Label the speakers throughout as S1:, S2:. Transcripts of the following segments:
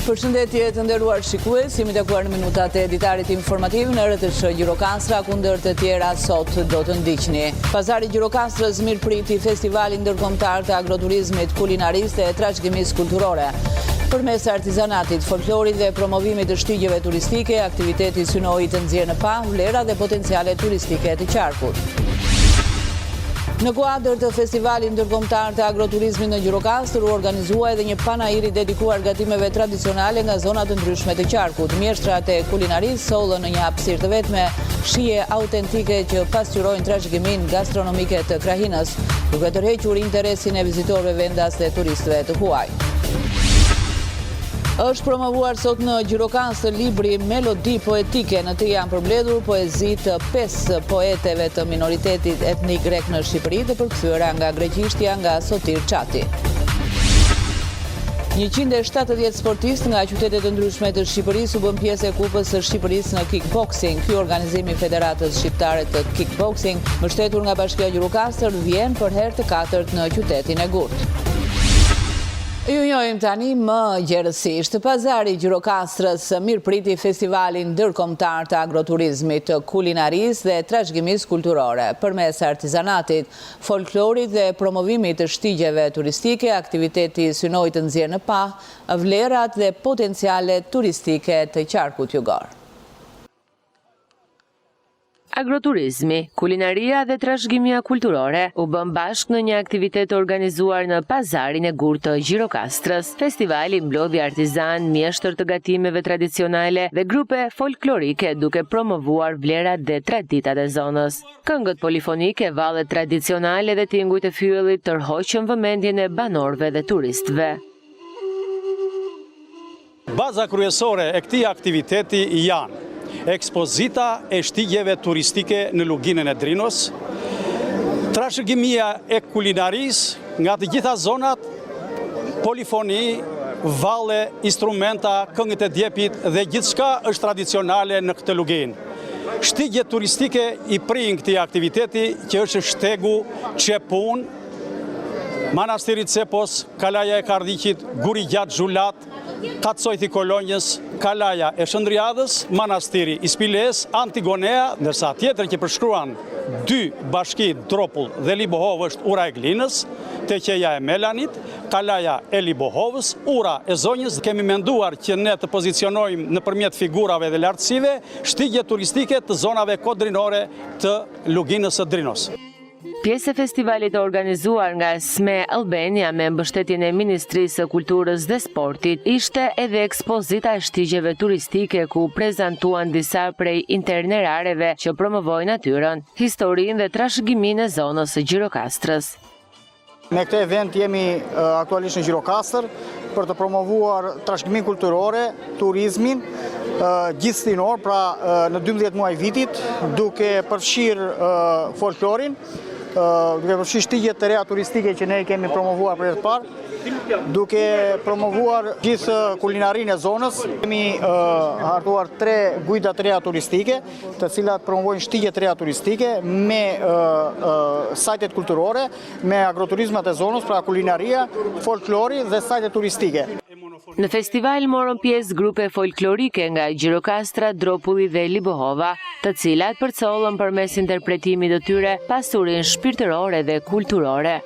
S1: Përshëndetje të nderuar shikues, jemi takuar në minutat e ditarit informativ në RTSH Gjirokastra, ku ndër të tjera sot do të ndiqni. Pazari i Gjirokastrës mirëpriti festivalin ndërkombëtar të agroturizmit, kulinarisë dhe trashëgimisë kulturore. Përmes artizanatit, folklorit dhe promovimit të shtigjeve turistike, aktiviteti synoi të nxjerrë në pah vlera dhe potenciale turistike të qarkut. Në kuadër të Festivalit Ndërkombëtar të Agroturizmit në Gjirokastër u organizua edhe një panair i dedikuar gatimeve tradicionale nga zona të ndryshme të qarkut. Mjeshtrat e kulinarisë sollën në një hapësirë të vetme shije autentike që pasqyrojnë trashëgiminë gastronomike të krahinës, duke tërhequr interesin e vizitorëve vendas dhe turistëve të huaj. Është promovuar sot në Gjirokastër libri Melodi Poetike. Në të janë përmbledhur poezi të 5 poeteve të minoritetit etnik grek në Shqipëri të përkthyera nga greqishtja nga Sotir Çati. 170 sportistë nga qytete të ndryshme të Shqipërisë u bënë pjesë e Kupës së Shqipërisë në kickboxing. Ky organizim i Federatës Shqiptare të Kickboxing, mbështetur nga Bashkia Gjirokastër, vjen për herë të katërt në qytetin e Gurtë. Ju njohim tani më gjerësisht. Pazari i Gjirokastrës mirëpriti festivalin ndërkombëtar të agroturizmit, kulinarisë dhe trashëgimisë kulturore. Përmes artizanatit, folklorit dhe promovimit të shtigjeve turistike, aktiviteti synoi të nxjerrë në pah vlerat dhe potencialet turistike të qarkut jugor.
S2: Agroturizmi, kulinaria dhe trashëgimia kulturore u bënë bashkë në një aktivitet të organizuar në Pazarin e Gurtë të Gjirokastrës. Festivali mblodhi artizanë, mjeshtër të gatimeve tradicionale dhe grupe folklorike duke promovuar vlerat dhe traditat e zonës. Këngët polifonike, vallet tradicionale dhe tingujt e fyellit tërhoqën vëmendjen e banorëve dhe turistëve.
S3: Baza kryesore e këtij aktiviteti janë ekspozita e shtigjeve turistike në Luginën e Drinos, trashëgimia e kulinarisë nga të gjitha zonat, polifoni, valle, instrumenta, këngët e djepit dhe gjithçka është tradicionale në këtë luginë. Shtigjet turistike i prijnë këtij aktiviteti që është shtegu Çepun, Manastiri i Cepos, Kalaja e Kardhiqit, Guri i Gjatë Zhulat, Kacojthi i Kolonjës, Kalaja e Shëndriadhës, Manastiri i Spilesë, Antigonea, ndërsa tjetër që përshkruan dy bashki Dropull dhe Libohovë është Ura e Glinës, Teqeja e Melanit, Kalaja e Libohovës, Ura e Zonjës, kemi menduar që ne të pozicionojmë nëpërmjet figurave dhe lartësive shtigje turistike të zonave kodrinore të Luginës së Drinos.
S2: Pjesë e festivalit të organizuar nga SME Albania me mbështetjen e Ministrisë së Kulturës dhe Sportit, ishte edhe ekspozita e shtigjeve turistike ku u prezantuan disa prej itinerareve që promovojnë natyrën, historinë dhe trashëgiminë e zonës së Gjirokastrës.
S4: Me këtë event jemi aktualisht në Gjirokastër për të promovuar trashëgiminë kulturore, turizmin, gjithëstinor, pra në 12 muaj vitit, duke përfshirë folklorin, duke përfshirë shtigjet të reja turistike që ne i kemi promovuar për herë të parë, duke promovuar gjithë kulinarinë e zonës. Kemi hartuar tre guida të reja turistike, të cilat promovojnë shtigje të reja turistike me sajtet kulturore, me agroturizmat e zonës, pra kulinaria, folklori dhe sajtet turistike.
S2: Në festival morën pjesë grupe folklorike nga Gjirokastra, Dropulli dhe Libohova, të cilat përcollën përmes interpretimit të tyre pasurinë shpirtërore dhe kulturore.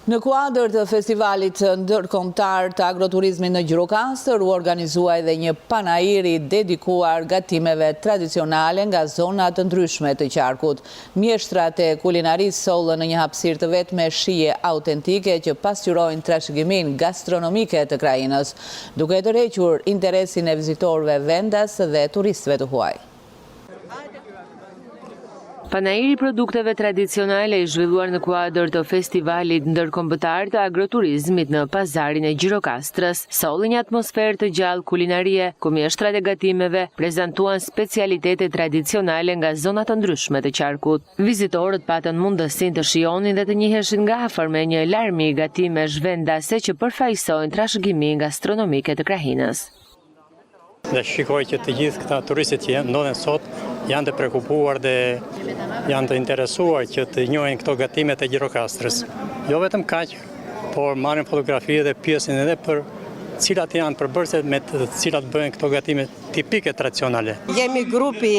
S1: Në kuadër të Festivalit Ndërkombëtar të Agroturizmit në Gjirokastër u organizua edhe një panair i dedikuar gatimeve tradicionale nga zona të ndryshme të qarkut. Mjeshtrat e kulinarisë sollën në një hapësirë të vetme shije autentike që pasqyrojnë trashëgiminë gastronomike të krahinës, duke tërhequr interesin e vizitorëve vendas dhe turistëve të huaj.
S2: Panairi i produkteve tradicionale i zhvilluar në kuadër të Festivalit Ndërkombëtar të Agroturizmit në Pazarin e Gjirokastrës, solli një atmosferë të gjallë kulinarie, ku mjeshtrat e gatimeve prezantuan specialitete tradicionale nga zona të ndryshme të qarkut. Vizitorët patën mundësinë të shijonin dhe të njiheshin nga afër me një larmi gatimesh vendase që përfaqësojnë trashëgiminë gastronomike të krahinës.
S5: Dhe shikoj që të gjithë këta turistët që ndodhen sot janë të preokupuar dhe janë të interesuar që të njohin këto gatimet e Gjirokastrës. Jo vetëm kaq, por marrin fotografi dhe pyesin edhe për cilat janë përbërëset me të cilat bëhen këto gatime tipike tradicionale.
S6: Jemi grupi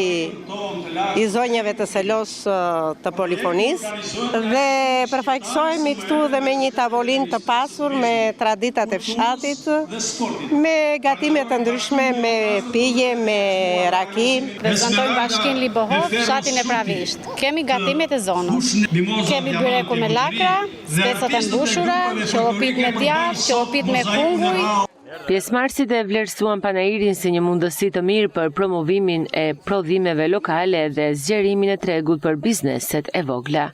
S6: i zonjave të Selosë të Polifonisë dhe përfaqësohemi këtu dhe me një tavolinë të pasur me traditat e fshatit, me gatime të ndryshme, me pije, me raki.
S7: Prezantojmë bashkinë Libohovë, fshatin Nepravishtë. Kemi gatimet e zonës. Kemi byrekun me lakra, specat e mbushura, qëllopit me djathë, qëllopit me kunguj.
S2: Pjesëmarrësit e vlerësuan panairin si një mundësi të mirë për promovimin e prodhimeve lokale dhe zgjerimin e tregut për bizneset e vogla.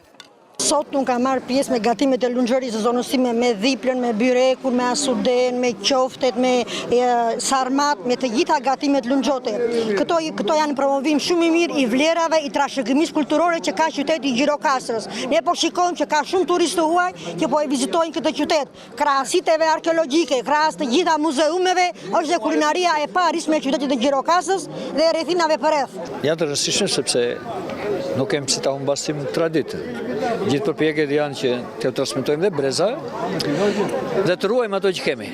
S8: Sot unë kam marrë pjesë me gatimet e Lunxhërisë së zonës sime, me dhiplën, me byrekun, me asuden, me qoftet, me sarmat, me të gjitha gatimet lunxhote. Këto, këto janë promovim shumë i mirë i vlerave, i trashëgimisë kulturore që ka qyteti i Gjirokastrës. Ne po shikojmë që ka shumë turistë të huaj që po e vizitojnë këtë qytet. Krahas siteve arkeologjike, krahas të gjitha muzeumeve, është dhe kulinaria e paarritshme e qytetit të Gjirokastrës dhe e rrethinave përreth.
S9: Janë të rëndësishme sepse nuk kemi pse ta humbasim traditën. Gjithë përpjekjet janë që të transmetojmë dhe breza dhe të ruajmë ato që kemi.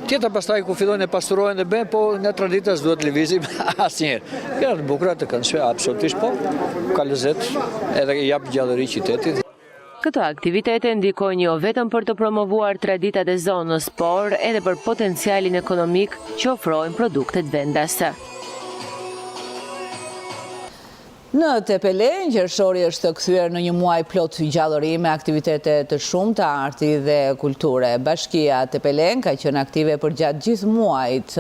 S9: Tjetra pastaj ku fillojnë e pasurohen dhe bëhen, po nga tradita s'duhet të lëvizim asnjëherë. Janë të bukura të këndshme, absolutisht po, ka lezet edhe i jap gjallëri qytetit.
S2: Këto aktivitete ndikojnë jo vetëm për të promovuar traditat e zonës, por edhe për potencialin ekonomik që ofrojnë produktet vendase.
S1: Në Tepelenë, qershori është kthyer në një muaj plot gjallëri me aktivitete të shumta arti dhe kulture. Bashkia Tepelenë ka qenë aktive përgjatë gjithë muajit,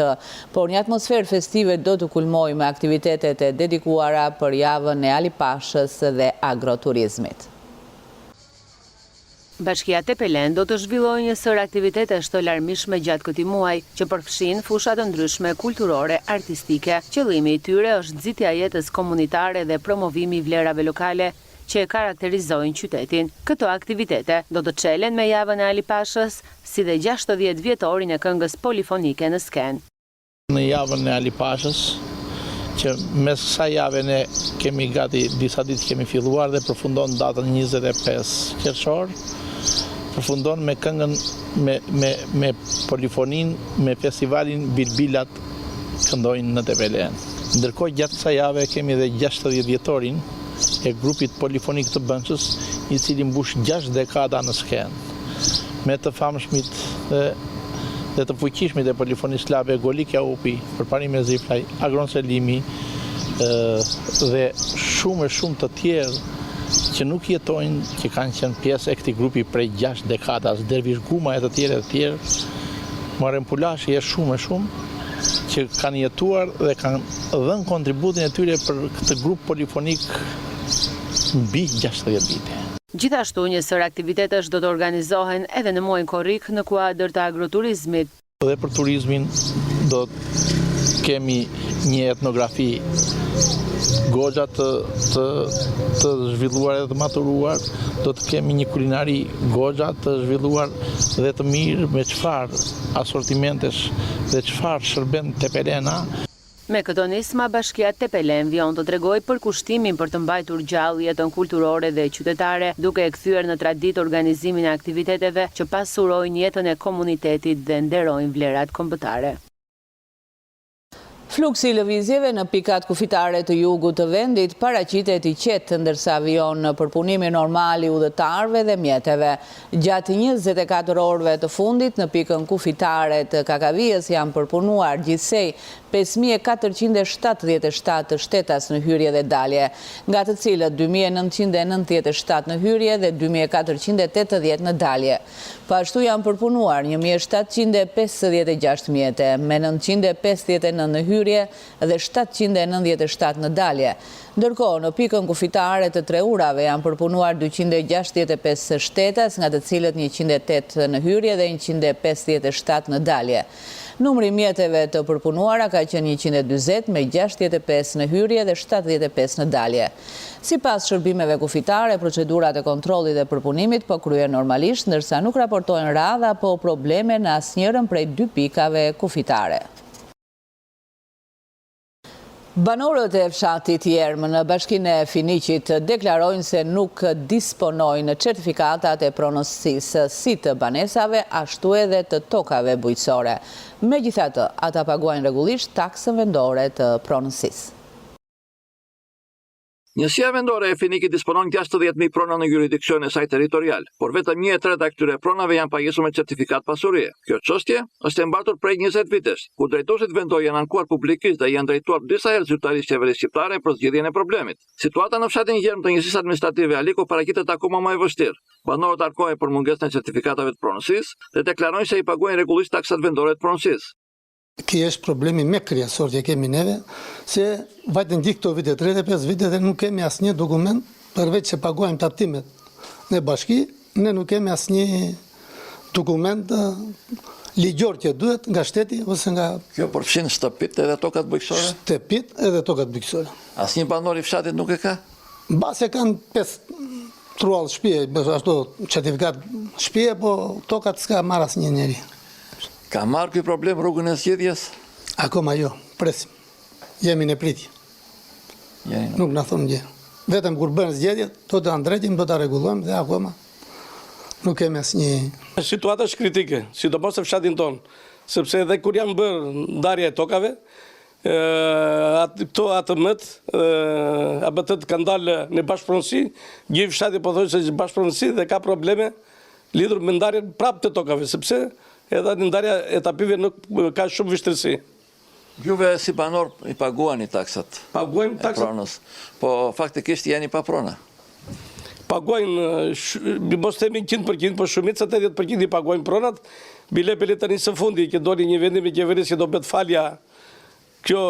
S1: por një atmosferë festive do të kulmojë me aktivitetet e dedikuara për javën e Ali Pashës dhe agroturizmit.
S2: Bashkia Tepelenë do të zhvillojë një sërë aktivitetesh të larmishme gjatë këtij muaji, që përfshijnë fusha të ndryshme kulturore, artistike. Qëllimi i tyre është nxitja e jetës komunitare dhe promovimi i vlerave lokale që e karakterizojnë qytetin. Këto aktivitete do të çelen me Javën e Ali Pashës, si dhe 60 vjetorin e këngës polifonike në skenë.
S10: Në javën e Ali Pashës, që mes kësaj jave ne kemi gati disa ditë kemi filluar dhe përfundon datën 25 qershor, përfundon me këngën me me me polifoninë, me festivalin Bilbilat këndojnë në Tepelenë. Ndërkohë gjatë kësaj jave kemi dhe 60 vjetorin e grupit polifonik të Bënçës, i cili mbush 6 dekada në skenë. Me të famshmit dhe dhe të fuqishmit e polifonisë sllave Golik Jaupi, Përparim Meziflaj, Agron Selimi dhe shumë e shumë të tjerë që nuk jetojnë, që kanë qenë pjesë e këtij grupi prej 6 dekadash, Dervish Guma e të tjerë e të tjerë, Muharrem Pulashi e shumë e shumë, që kanë jetuar dhe kanë dhënë kontributin e tyre për këtë grup polifonik mbi 60 vite.
S2: Gjithashtu, një sërë aktivitetesh do të organizohen edhe në muajin korrik në kuadër të agroturizmit.
S10: Dhe për turizmin do të kemi një etnografi goxha të të të zhvilluar dhe të maturuar, do të kemi një kulinari goxha të zhvilluar dhe të mirë me çfarë asortimentesh dhe çfarë shërben Tepelena.
S2: Me këto nisma, Bashkia Tepelenë vijon të tregojë përkushtimin për të mbajtur gjallë jetën kulturore dhe qytetare, duke e kthyer në traditë organizimin e aktiviteteve që pasurojnë jetën e komunitetit dhe nderojnë vlerat kombëtare.
S1: Fluksi i lëvizjeve në pikat kufitare të jugut të vendit paraqitet i qetë, ndërsa vijon përpunimi normal i udhëtarëve dhe mjeteve. Gjatë 24 orëve të fundit në pikën kufitare të Kakavijës janë përpunuar gjithsej 5477 shtetas në hyrje dhe dalje, nga të cilët 2997 në hyrje dhe 2480 në dalje. Po ashtu janë përpunuar 1756 mjete, me 959 në hyrje dhe 797 në dalje. Ndërkohë, në pikën kufitare të Tre Urave janë përpunuar 265 shtetas, nga të cilët 108 në hyrje dhe 157 në dalje. Numri i mjeteve të përpunuara ka qenë 140 me 65 në hyrje dhe 75 në dalje. Sipas shërbimeve kufitare, procedurat e kontrollit dhe përpunimit po kryhen normalisht, ndërsa nuk raportohen radhë apo probleme në asnjërën prej dy pikave kufitare. Banorët e fshatit Jermë në bashkinë e Finiqit deklarojnë se nuk disponojnë certifikatat e pronësisë si të banesave ashtu edhe të tokave bujqësore. Megjithatë, ata paguajnë rregullisht taksën vendore të pronësisë.
S11: Njësia vendore e Finiqit disponon 60.000 prona në juridiksionin e saj territorial, por vetëm 1/3 e këtyre pronave janë pajisur me certifikatë pasurie. Kjo çështje është e mbartur prej 20 vitesh, ku drejtuesit vendorë janë ankuar publikisht dhe janë drejtuar disa herë zyrtarisht qeverisë shqiptare për zgjidhjen e problemit. Situata në fshatin Jermë të njësisë administrative Aliko paraqitet akoma më e vështirë. Banorët ankohen për mungesën e certifikatave të pronësisë dhe deklarojnë se i paguajnë rregullisht taksat vendore të pronësisë.
S12: Ky është problemi më kryesor që kemi neve, se vajtën gjithë këto vite, 35 vite dhe nuk kemi asnjë dokument, përveç që paguajmë tatimet në bashki, ne nuk kemi asnjë dokument ligjor që duhet nga shteti ose nga...
S11: Kjo përfshin shtëpitë edhe tokat bujqësore?
S12: Shtëpitë edhe tokat bujqësore.
S11: Asnjë banor i fshatit nuk e ka?
S12: Mbase kanë 5 truall shpie, ashtu certifikat shpie, po tokat s'ka marrë asnjë njeri.
S11: Ka marrë ky problem rrugën e zgjidhjes?
S12: Akoma jo, presim. Jemi në pritje. Nuk na thonë gjë. Vetëm kur bëhen zgjedhjet, do ta ndreqim, do ta rregullojmë dhe akoma nuk kemi asnjë.
S13: Situata është kritike, sidomos në fshatin tonë, sepse edhe kur janë bërë ndarja e tokave, këto ATM-t, ABT-t kanë dalë në bashkëpronësi, gjithë fshati pothuajse është bashkëpronësi dhe ka probleme lidhur me ndarjen prapë të tokave, sepse edhe atë ndarja e tapive nuk ka shumë vështirësi.
S11: Juve si banor i paguani taksat
S13: Paguajmë
S11: e
S13: taksat.
S11: pronës, po faktikisht jeni pa prona.
S13: Paguajnë, mos themi 100%, po shumica 80% i paguajnë pronat, bile bile tani së fundi që doli një vendim i qeverisë që do bëhet falja kjo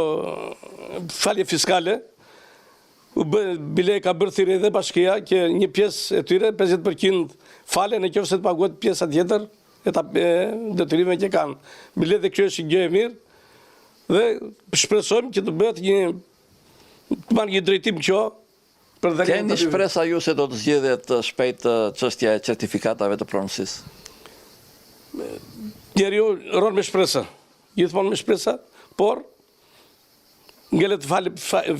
S13: falje fiskale, u bë bile ka bërë thirrje edhe bashkia që një pjesë e tyre 50% fale në qoftë se të paguhet pjesa tjetër e ta e detyrimeve që kanë. Bile dhe kjo është një gjë e mirë dhe shpresojmë që të bëhet një të marrë një drejtim kjo për dhënien e
S11: Keni
S13: tatimeve.
S11: shpresa ju se do të zgjidhet shpejt çështja e certifikatave të pronësisë?
S13: Njeriu rron me shpresa, gjithmonë me shpresa, por Ngelet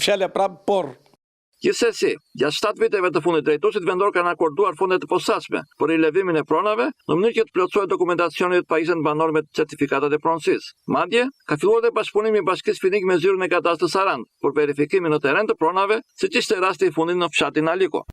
S13: fjala prapë, por.
S11: Gjithsesi, gjatë 7 viteve të fundit drejtuesit vendorë kanë akorduar fonde të posaçme për rilevimin e pronave, në mënyrë që të plotësohet dokumentacioni dhe të pajisen banorët me certifikatat e pronësisë. Madje, ka filluar dhe bashkëpunimi i Bashkisë Finiq me zyrën e Kadastrës Sarandë për verifikimin në terren të pronave, siç ishte rasti i fundit në fshatin Aliko.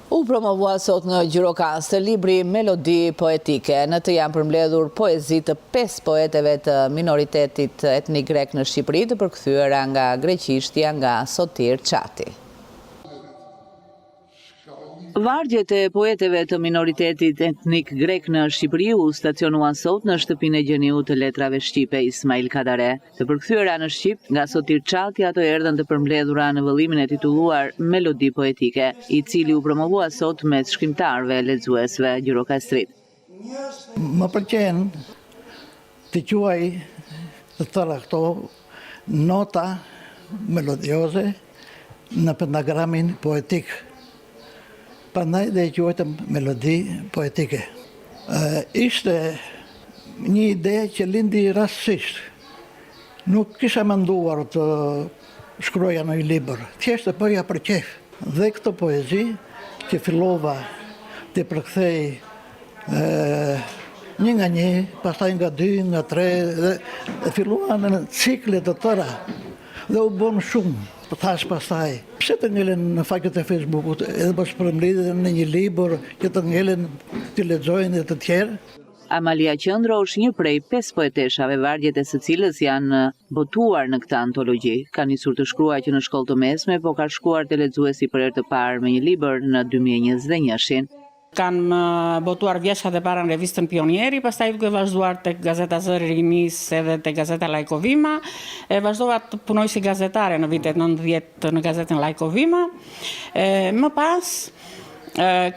S1: U promovua sot në Gjirokastër libri Melodi Poetike. Në të janë përmbledhur poezi të pesë poeteve të minoritetit etnik grek në Shqipëri, të përkthyera nga greqishtja nga Sotir Çati. Vargjet e poeteve të minoritetit etnik grek në Shqipëri u stacionuan sot në shtëpinë e gjeniut të letrave shqipe Ismail Kadare. Të përkthyera në shqip nga Sotir Çati ato erdhën të përmbledhura në vëllimin e titulluar Melodi Poetike, i cili u promovua sot mes shkrimtarëve e lexuesve gjirokastritë.
S14: Më pëlqen t'i quaj të tëra këto nota melodioze në pentagramin poetik. Prandaj dhe e quajtëm melodi poetike. Ishte një ide që lindi rastësisht. Nuk kisha menduar të shkruaja ndonjë libër, thjesht e bëja për qejf. Dhe këto poezi që fillova t'i përkthej një nga një, pastaj nga dy, nga tre, dhe filluan në cikle të tëra dhe u bënë shumë. Thashë pastaj, pse të ngelen në faqet e Facebookut edhe mos përmblidhen në një libër që të ngelen t'i lexojnë dhe të tjerë?
S1: Amalia Qendro është një prej pesë poeteshave, vargjet e së cilës janë botuar në këtë antologji. Ka nisur të shkruajë që në shkollë të mesme, po ka shkuar te lexuesi për herë të parë me një libër në 2021-shin.
S15: Kam botuar vjershat e para në revistën Pionieri, pastaj duke vazhduar tek gazeta Zëri i Rinisë edhe tek gazeta Laiko Vima. E vazhdova të punoj si gazetare në vitet 90 në gazetën Laiko Vima. E, më pas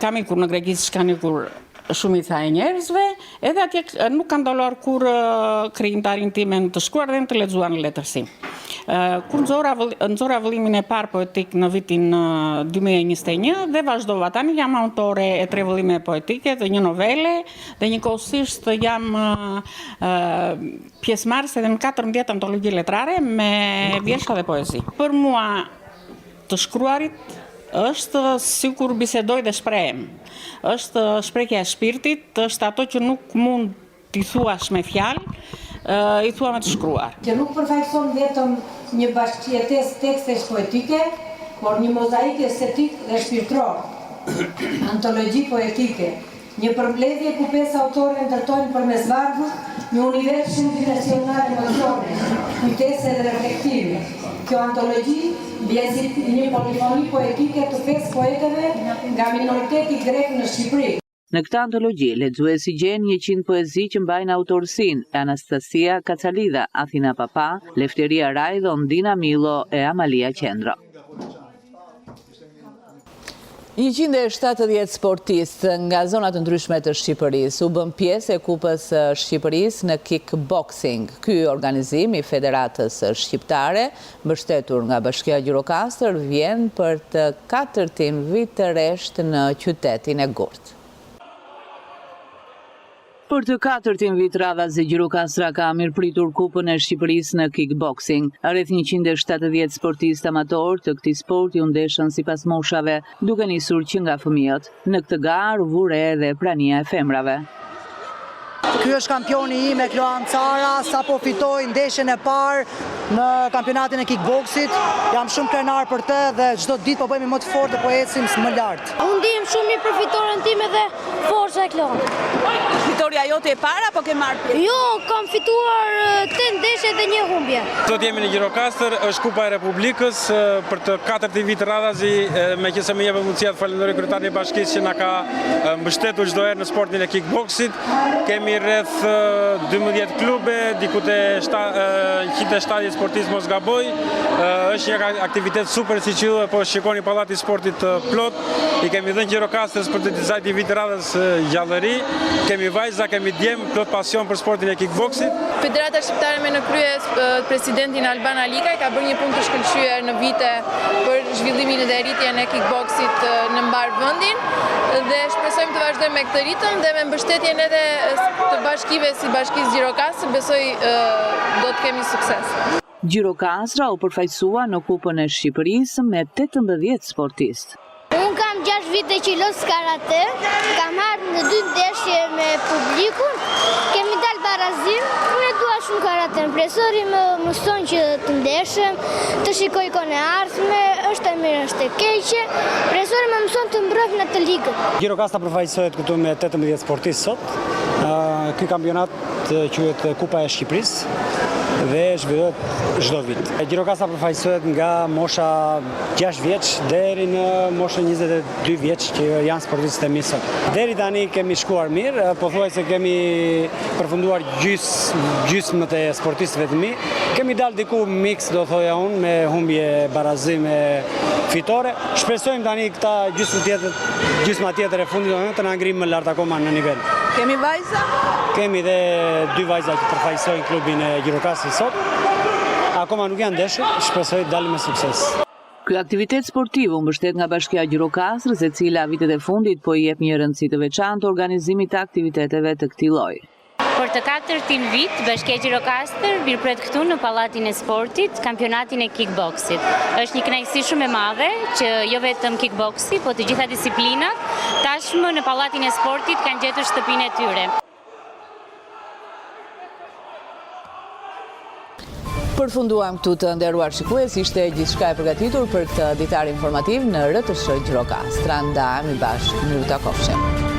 S15: kam ikur në Greqi siç kanë ikur shumica e njerëzve, edhe atje nuk kam ndaluar kurrë krijimtarinë time në të shkruar dhe në të lexuar në letërsi. Kur nxora nxora vëllimin e parë poetik në vitin 2021 dhe vazhdova tani jam autore e tre vëllimeve poetike dhe një novele dhe njëkohësisht jam pjesëmarrëse edhe në 14 antologji letrare me vjersha dhe poezi. Për mua të shkruarit është sikur bisedoj dhe shprehem. Është shprehja e shpirtit, është ato që nuk mund t'i thuash me fjalë, i thua me të shkruar.
S16: Që nuk përfaqëson vetëm një bashkëjetesë tekstesh poetike, por një mozaik estetik dhe shpirtëror, antologji poetike, një përmbledhje ku pesë autore ndërtojnë përmes vargut një univers shumëdimensional emocionesh, kujtese dhe reflektimi. Kjo antologji vjen si një polifoni poetike të pesë poeteve nga minoriteti grek në Shqipëri.
S1: Në këtë antologji, lexuesi gjen 100 poezi që mbajnë autorësinë e Anastasia Kacalidha, Athina Papa, Lefteria Rajdho, Ndina Millo e Amalia Qendro. 170 sportistë nga zona të ndryshme të Shqipërisë u bënë pjesë e Kupës së Shqipërisë në kickboxing. Ky organizim i Federatës Shqiptare, mbështetur nga Bashkia Gjirokastër, vjen për të katërtin vit rresht në qytetin e gurtë. Për të katërtin vit radhazi Gjirokastra ka mirëpritur Kupën e Shqipërisë në kickboxing. Rreth 170 sportistë amatorë të këtij sporti u ndeshën sipas moshave, duke nisur që nga fëmijët. Në këtë garë u vu re edhe prania e femrave.
S17: Ky është kampioni im Ekloan Cara, sapo fitoi ndeshjen e parë në kampionatin e kickboxit. Jam shumë krenar për të dhe çdo ditë po bëhemi më të fortë dhe po ecim më lart.
S18: Unë ndihem shumë mirë për fitoren time dhe Forca Ekloan.
S1: Fitorja jote e parë apo ke marrë pjesë?
S18: Jo, kam fituar 8 ndeshje dhe një humbje.
S19: Sot jemi në Gjirokastër, është Kupa e Republikës për të katërtin vit radhazi, meqenëse më jepet mundësia të falënderoj kryetarin e bashkisë që na ka mbështetur çdo herë në sportin e kickboxit. Kemi rreth 12 klube, diku te 170 sportistë mos gaboj. Është një aktivitet super siç ju po shikoni pallati i sportit plot. I kemi dhënë Gjirokastrës për të disatin vit radhazi gjallëri. Kemi vajza, kemi djem, plot pasion për sportin e kickboxit.
S20: Federata Shqiptare me në krye presidentin Alban Alikaj ka bërë një punë të shkëlqyer në vite për zhvillimin dhe rritjen e kickboxit në mbarë vendin dhe shpresojmë të vazhdojmë me këtë ritëm dhe me mbështetjen edhe të bashkive si Bashkisë Gjirokastër besoj do të kemi sukses.
S1: Gjirokastra u përfaqësua në Kupën e Shqipërisë me 18 sportistë.
S18: Unë kam 6 vite që lus karate, kam marrë në dy ndeshje me publikun, kemi dalë barazim, unë e dua shumë karaten, profesori më mëson që të ndeshem, të shikoj kohën e ardhme, është e mirë, është e keqe, profesori më mëson të mbrohem në të ligën.
S21: Gjirokastra përfaqësohet këtu me 18 sportistë sot, ky kampionat Quhet Kupa e Shqipërisë dhe zhvillohet çdo vit. Gjirokastra përfaqësohet nga mosha 6 vjeç deri në moshën 22 vjeç që janë sportistët e mi sot. Deri tani kemi shkuar mirë, pothuajse kemi përfunduar gjys, gjysmët e sportistëve të mi. Kemi dalë diku miks, do thoja unë, me humbje, barazim e fitore. Shpresojmë tani këta gjysmë tjetër Gjysma tjetër e fundit do të na ngrijmë më lart akoma në nivel.
S1: Kemi vajza?
S21: Kemi dhe dy vajza që përfaqësojnë klubin e Gjirokastrës sot. Akoma nuk janë ndeshur, shpresoj të dalim me sukses.
S1: Ky aktivitet sportiv u mbështet nga Bashkia e Gjirokastrës, e cila vitet e fundit po i jep një rëndësi të veçantë organizimit të aktiviteteve të këtij lloji.
S22: Për të katërtin vit, Bashkia Gjirokastër mirëpret këtu në Pallatin e Sportit kampionatin e kickboxit. Është një kënaqësi shumë e madhe që jo vetëm kickboxi, po të gjitha disiplinat tashmë në Pallatin e Sportit kanë gjetur shtëpinë e tyre.
S1: Përfunduam këtu të nderuar shikues, ishte gjithçka e përgatitur për këtë ditar informativ në RTS Gjirokastra. Ndahemi bashkë, mirë u takofshim.